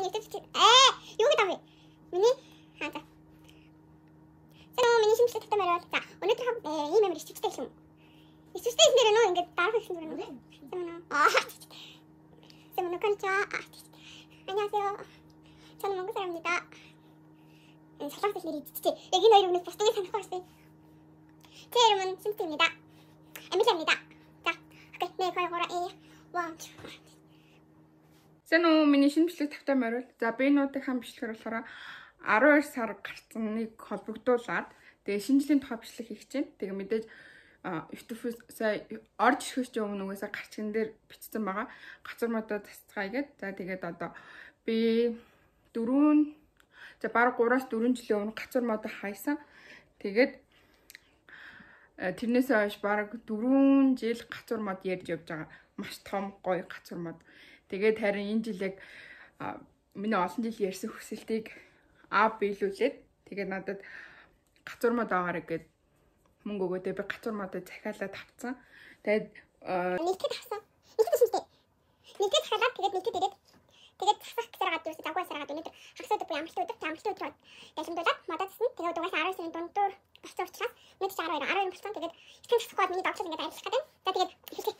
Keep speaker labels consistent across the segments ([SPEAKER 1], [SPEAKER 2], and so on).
[SPEAKER 1] Миний YouTube юу гэдэг вэ? Миний за. Сайн уу, миний шинэ бичлэг тавтай морил. За, өнөөдөр ийм амар ичвчтэй юм. Ичвчтэй юм дээр нөө ингээд дарах гэсэн зүгээр нөө. Сайн уу? сайн уу, конча. 안녕하세요. 저는 몽골 사람입니다. солонгос хэлээр идчихээ. Яг энэ хоёр үгнээс бусдыг санахгүй байсан. 제 이름은 심스입니다. 에밀리입니다. 자, 오케이. 네, 2, 3, 1, 2.
[SPEAKER 2] Сайн уу, миний шинэ бичлэг тавтай морил. За, би нуудын хам бичлэгээр болохоор 12 сар гарцныг холбогдуулаад тэгээ шинэ жилийн тухай бичлэг хийх чинь. Тэгээ мэдээж YouTube сая орж ирэхээс ч өмнө угаасаа гарчган дээр бичсэн байгаа. Гацар модоо засцгаая гэд. За, тэгээд одоо би бараг 3-4 жилийн өмнө гацар модоо хайсан. Тэгээд тэрнээсээ хойш бараг 4 жил гацар мод ярьж явж байгаа. Маш том гоё гацар мод. Тэгээд харин энэ жил яг миний олон жил ярьсан хүсэлтийг биелүүлээд тэгээд надад гацар мод аваарай гэд мөнгө өгөөд би гацар модоо захиалаад авцсан. Тэгээд
[SPEAKER 1] нэгтгэд авсан. Нэгтгэд шинжтэй. Нэгтгэд захиалаад тэгээд нэгтгэд ирээд тэгээд засах гэсээр гад юусэн завгүй асараад өнөөдөр хагас өдөр буюу амралтын өдөр, амралтын өдөр далимдуулаад модоо засна. Тэгээд угаасаа 12 сарын дундуур болсон учраас өнөөдөр 12 12 болсон. Тэгээд ихэнх засахгүй бол миний догтлол ингээд арилах гэдэг. За, тэгээд эхэлье.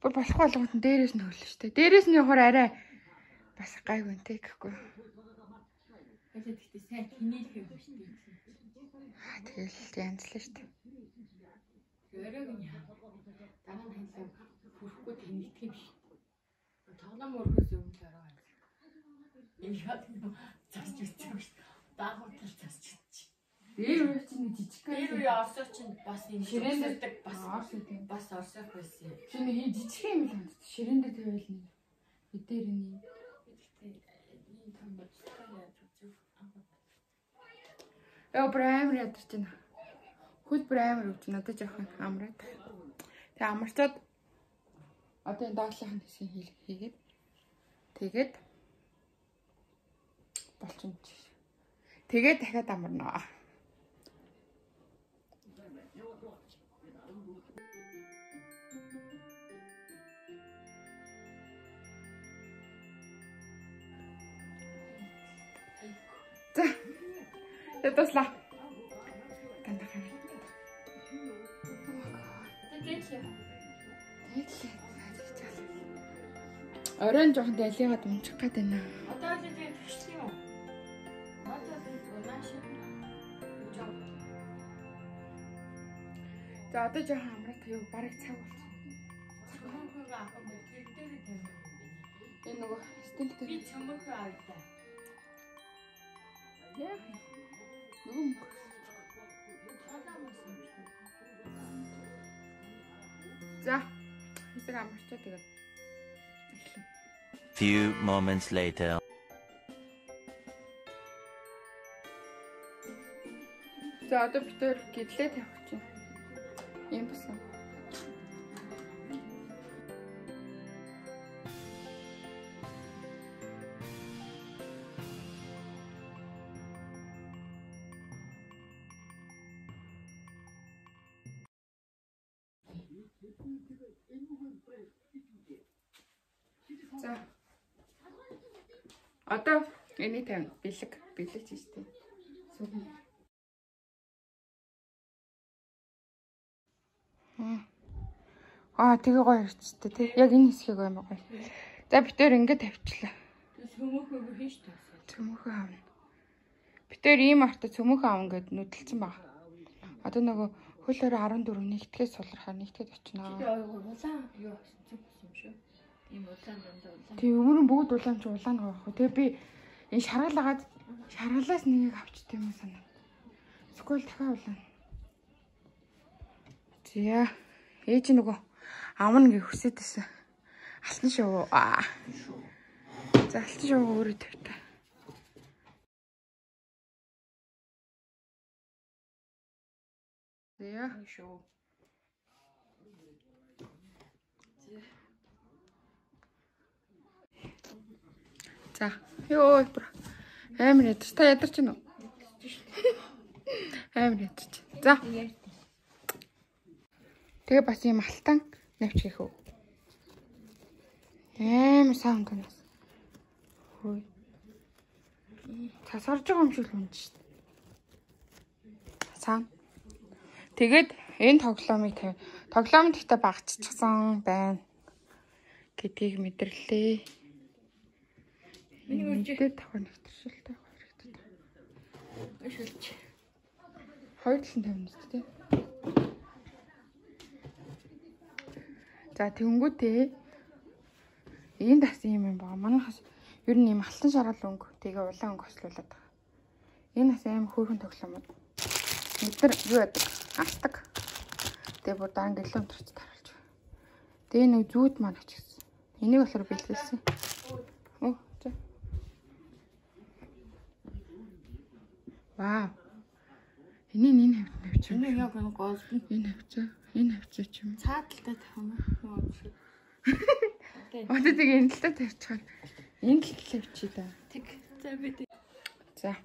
[SPEAKER 2] Бүр болох болгоод нь дээрээс нь хөллөө шүү дээ. Дээрээс нь явахаар арай бас гайгүй нэ гэхгүй.
[SPEAKER 3] Гэхдээ сайн хинээлэх юм шүү дээ.
[SPEAKER 2] Тэгэл янзлаа шүү дээ.
[SPEAKER 3] Өрөөг нь яа. Дараа нь ханилаа хүрхгүй тэнэгдэх юм шүү. Тоглоом өрхөөс өмнө л ороо. Энэ яа засч үзсэн юм шүү. Даахуутал засч үзчих.
[SPEAKER 2] Дээр үе чинь жижиг гэх.
[SPEAKER 3] Дээр үе Оросоор чинь бас юм
[SPEAKER 2] ширээн дээр
[SPEAKER 3] бас бас Оросоор байсан.
[SPEAKER 2] Чи нэг юм жижиг юм л ханддаг. Ширээн дээр тавиал нэг. Эдээр нэг.
[SPEAKER 3] Гэхдээ ийм том бодлоо яаж үзэх.
[SPEAKER 2] Яа, бүр амар ядарч байна. Хөл бүр амар өвч надад жоохон амраад. Тэгээ амарчаад одоо энэ доотлынх нь хэсгийг хийгээд тэгээд болчихно. Тэгээд дахиад амарна. За. Тэгээд туслаа. Дандаа хараа. Тэгээд оройн жоохон далигаад унчих гээд байна.
[SPEAKER 3] Одоо л тэгээд тэгшлээ юм уу? Одоо л унааш.
[SPEAKER 2] За, одоо жоохон амраад юу бараг цаг болсон.
[SPEAKER 3] Цөмөхөө авах юм тэр дээр тавих юм байна.
[SPEAKER 2] Энэ нөгөө стенд дээр
[SPEAKER 3] би цөмөхөө авъя та.
[SPEAKER 2] Яа. Нөгөө мөх. За, хэсэг амарчаа тэгээд эхлэв.
[SPEAKER 4] Few moments later.
[SPEAKER 2] За, одоо бид тэр гэдлээ тавих чинь. Ийм болсон. За. Одоо энийг тавина. Бэлэг, бэлэг чи штэ. Сүгэн. Аа, тэгээ гоё хэрчтэй тий. Яг энэ хэсгийг амар гоё. За, бид тэр ингэ тавьчлаа.
[SPEAKER 3] Цөмөхөө хийж таасан.
[SPEAKER 2] Цөмөхөө авна. Бид тэр ийм арта цөмөхөө авна гэд нүдэлсэн баг. Одоо нөгөө хөл өрөө 14 нэгтгэхээс сулрахаар нэгтгэхэд очино.
[SPEAKER 3] Тэгээ улаан юу зүг юм шүү. Ийм улаан дандаа улаан.
[SPEAKER 2] Тэгээ өмнө нь бүгд улаан чи улаан байгаа байхгүй. Тэгээ би энэ шаргаалаад шаргалаас нэгийг авчт юм уу санаа. Эсвэл дахиад улаан. За, ээж нөгөө амна гэж хүсээд байсан. Алтан шувуу. За, алтан шувуу өөрөө тавьтаа. Яа.
[SPEAKER 3] Шүү.
[SPEAKER 2] За. Йоо, бүр амар ядарч. Та ядарч гэнэ үү? Амар ядарч. За. Тэгээ бас ийм алтан навч хийх үү? Амар сайн танаас. Хөөе. Тасарж байгаа юм шиг л унж шít. Сайн. Тэгээд энэ тоглоомыг тавь. Тоглоом гэхдээ багцчихсан байна гэдгийг мэдэрлээ.
[SPEAKER 3] Миний
[SPEAKER 2] Мэдээ тавих нэвтршилтэй хэрэгтэй.
[SPEAKER 3] Шүлж.
[SPEAKER 2] Хоёр талын тавина шүү дээ. За тэгэнгүүтээ энд бас юм юм байгаа. Манайхаас ер нь юм алтан шаргал өнгө тэгээ улаан өнгө хослуулад байгаа. Энэ бас аим хөөрхөн тоглоом. Бид нар юу яадаг? Алдаг. Тэгээ бүр дараа гэлэн төрч таруулж. Тэгээ нэг зүүд маань очсон. Энийг болохоор бэлдээсэн. Оо за. Вау. Энийг энэ хавьд тавьчих.
[SPEAKER 3] Энэ яг энэ гол нь.
[SPEAKER 2] Энэ хавцаа, энэ хавцаа ч юм.
[SPEAKER 3] Цаад талтай тавих юм уу?
[SPEAKER 2] Одоо тэгээ энэ талтай тавьчихаар. Энэ талд тавьчих да.
[SPEAKER 3] Тэг. За би тэг.
[SPEAKER 2] За.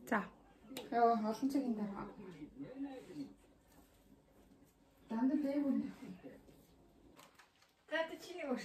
[SPEAKER 2] За. Йоо, олон цагийн дараа. Дандаа дээгүүр.
[SPEAKER 3] За тэ чиний өөр.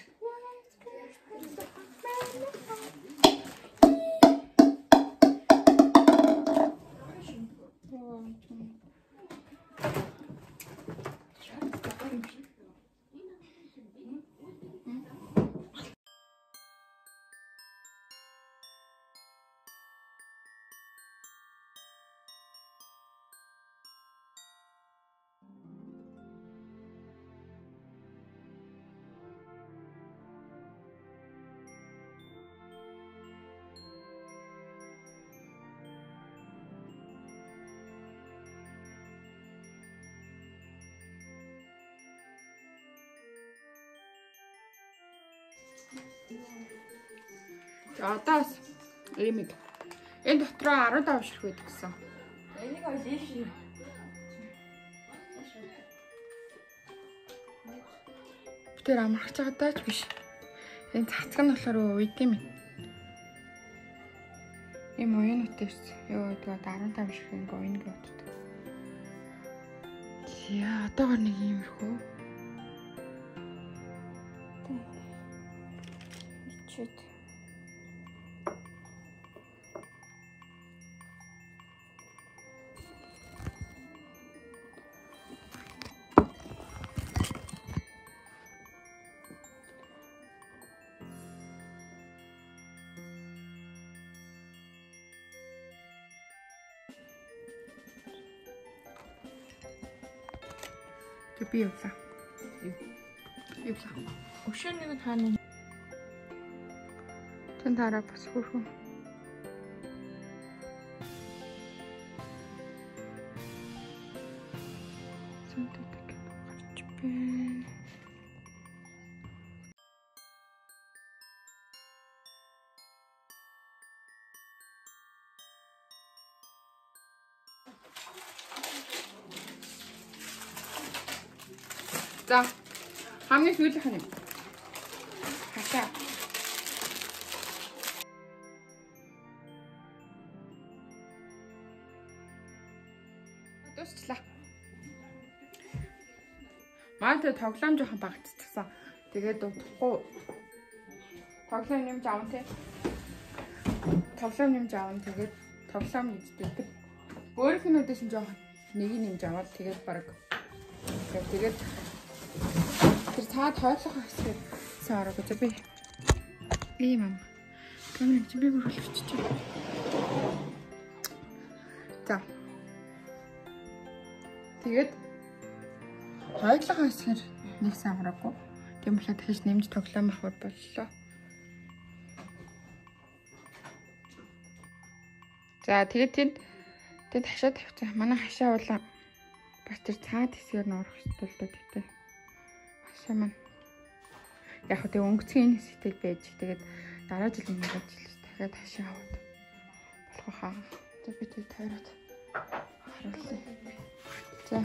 [SPEAKER 2] За одоо бас ийм нэг. Энэ дотроо 15 ширх байдаг гэсэн.
[SPEAKER 3] Энийг хоёр ийш.
[SPEAKER 2] Тэр амарч байгаа даа ч биш. Энэ цацг нь болохоор уйд юм. Ийм уянууд ирсэн. Йоо тэгээд 15 ширх ингээ уян гэж боддог. За одоогор нэг иймэрхүү.
[SPEAKER 1] Чүт.
[SPEAKER 2] Тэг би явлаа. Явлаа.
[SPEAKER 3] Өшөө нэг нь хаана?
[SPEAKER 2] Тэн дараа бас хөрхөн. Зөндөг гарч байна. За хамгийн сүүлийнх нь юм. Хашаа. Дуусчлаа. Манай тоглоом жоохон багцчихсан. Тэгээд удахгүй тоглоом нэмж аван тий. Тоглоом нэмж аван тэгээд тоглоом нэгддэг. Өөрийнхнүүдээс нь жоохон нэг нэмж аваад тэгээд баг. Тэгээд тэр цаад хойлох хэсгээр сайн ороо гэж би. Ийм юм. Камерыг чи би бүр хөлөрчиж. За. Тэгээд хойлох хэсгээр нэг сайн ороогүй. Тийм болохоор дахиж нэмж тоглоом авах боллоо. За тэгээд тэнд Тэгээд хашаа тавьчих. Манай хашаа улаан бас тэр цаад хэсгээр нь орох ёстой л доо тэгтээ. Хашаа маань яг хөө тэг өнгөцгийн энэ хэсэгтэй байж. Тэгээд дараа жил энэ жил дахиад хашаа аваад болох хаа. За би тэр тойроод харуулъя. За.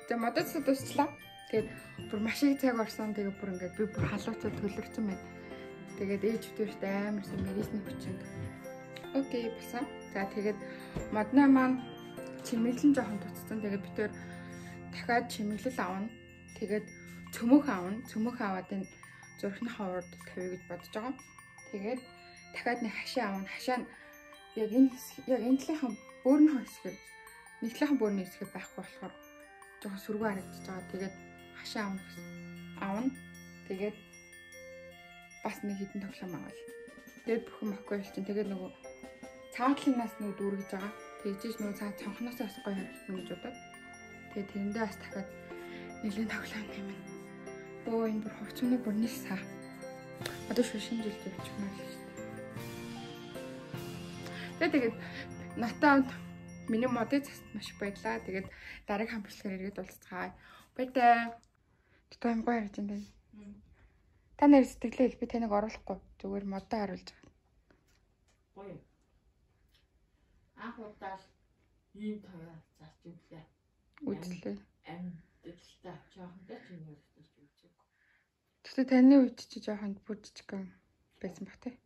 [SPEAKER 2] За модод дуусчлаа. Тэгээд бүр маш их цаг орсон. Тэгээд бүр ингээд би бүр халууцаа төлөрсөн байна. Тэгээд ээж өдөрт амар сайн мэрисний хүчинд. Окей, болсон. За тэгээд модноо маань чимэглэн жоохон туцсан. Тэгээд бид төр дахиад чимэглэл авна. Тэгээд цөмөх авна. Цөмөх аваад энэ зурхны ховорд тавья гэж бодож байгаа. Тэгээд дахиад нэг хашаа авна. Хашаа нь яг энэ яг энэ талынхан бөөрнөхөн хэсгээр нэг талынхан бөөрний хэсгээр байхгүй болохоор жоохон сүргүү харагдаж байгаа. Тэгээд хашаа авна гэсэн. Авна. Тэгээд бас нэг хідэн тоглоом аваад. Тэгээд бүх юм окей болчин. Тэгээд нөгөө цаатлынаас нөгөө дүүргэж байгаа. Тэгжиж нөгөө цаа цонхноос бас гоё харагдана гэж бодоод. Тэгээд тэрэндээ бас дахиад нэлийн тоглоом нэмнэ. Өө энэ бүр хувцсны бүр нэг саа. Одоо шүр шинэ жилд явчихмаар л шүү дээ. Тэгээд натаа миний модыг засад маш их баярлаа. Тэгээд дараагийн хамтлагаар иргэд уулзцгаая. Баяртай. Тэгтээ юм гоё харж байна. Та нэр сэтгэлээ хэл би таныг оруулахгүй. Зүгээр модоо харуулж байгаа.
[SPEAKER 3] Гоё. Анх удаа ийм тоёо зарч үзлээ.
[SPEAKER 2] Үзлээ.
[SPEAKER 3] Амьдлаа. Жоохонтой ч юм уу гэж үзээгүй.
[SPEAKER 2] Тэгтээ таны үед чи жоохон бүр жижигхэн байсан баг тий.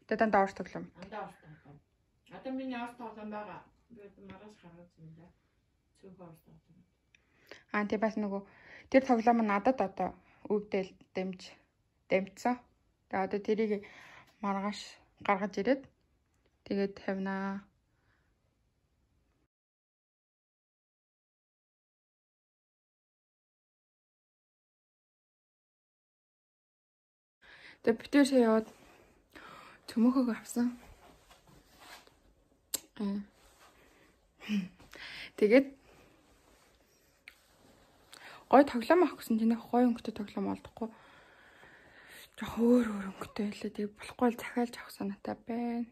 [SPEAKER 2] Тэгээ дандаа орс тоглоом.
[SPEAKER 3] Дандаа орс тоглоом. Одоо миний орс тоглоом байгаа. Би маргааш гаргаж юм да. Цөөхөн орс тоглоом.
[SPEAKER 2] Аа тий бас нөгөө тэр тоглоом нь надад одоо өвдөл дэмжсэн. Тэгээ одоо тэрийг маргааш гаргаж ирээд тэгээд тавина. Тэгээ битэр сая яваад цөмөхөг авсан. Тэгээд гой тоглоом авах гэсэн чинь гой өнгөтэй тоглоом олдохгүй. Жохо өөр өнгөтэй байлаа. Тэгээ болохгүй л захиалж авах санаатай байна.